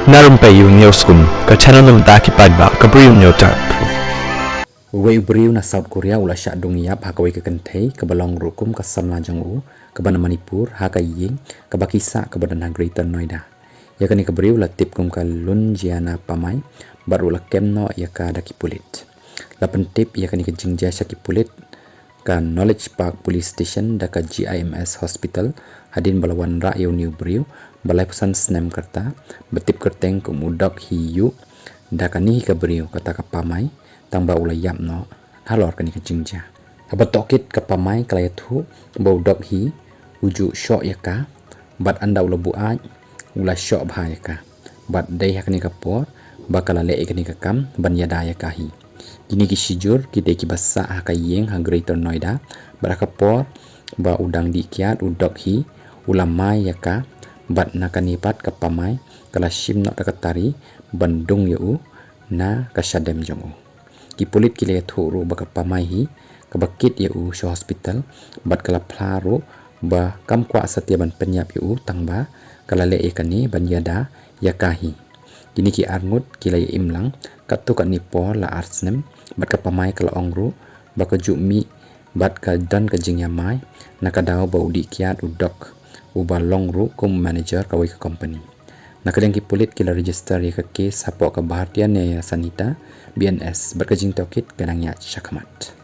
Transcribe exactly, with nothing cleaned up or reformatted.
Na Rympei U News Kum, ka channel na bynta ki paidbah, ka briew u Newtype. Uwei u briew na South Korea u la shah dung ïap ha kawei ka kynthei kaba long ruh kum ka samla jong u, kaba na Manipur, ha ka ïing kaba ki sah kaba don ha Greater Noida. Ïa kane ka briew la tip kum ka Lunjiana Pamai, bad ruh la kem noh ïa ka da ki pulit. La pyntip ïa kane ka jingjia sha ki pulit ka Knowledge Park Police Station da ka G I M S Hospital, hadien ba la wanrah ïa une u briew ba laiphew san snem ka rta, ba tip kyrteng kum u Dok Hee Yoo, da kane hi ka briew kata ka Pamai, tang ba u la ïap noh halor kane ka jingjia. Haba tohkit ka Pamai ka la ïathuh ba u Dok Hee u ju shoh ïa ka, bad ynda u la buaid u la shoh bha ïa ka. Bad dei ha kane ka por ba ka la leh ïa kane ka kam ban ïada ïa ka hi. Kine ki shijur ki dei kiba sah ha ka ïing ha Greater Noida, bad ha ka por ba u dang dih kiad u Dok Hee u la mai ïa ka, bad na kane pat ka Pamai ka la shim noh da ka tari ban dung ïa u na ka shadem jong u. Ki pulit ki la ïathuh ruh ba ka Pamai hi kaba kit ïa u sha hospital, bad ka la phla ruh ba kam kwah satia ban pynïap ïa u tang ba ka la leh ïa kane ban ïada ïa ka hi. Kine ki arngut ki la ïa im lang katto katne por la ar snem, bad ka Pamai ka la ong ruh ba ka ju mih bad ka don ka jingïamai na ka daw ba u dih kiad u Dok, uba long ruh kum manager kawei ka company. Na ka liang ki pulit ki la register ïa ka case hapoh ka Bharatiya Nyaya Sanhita, B N S, bad ka jingtohkit ka dang ïaid shakhmat.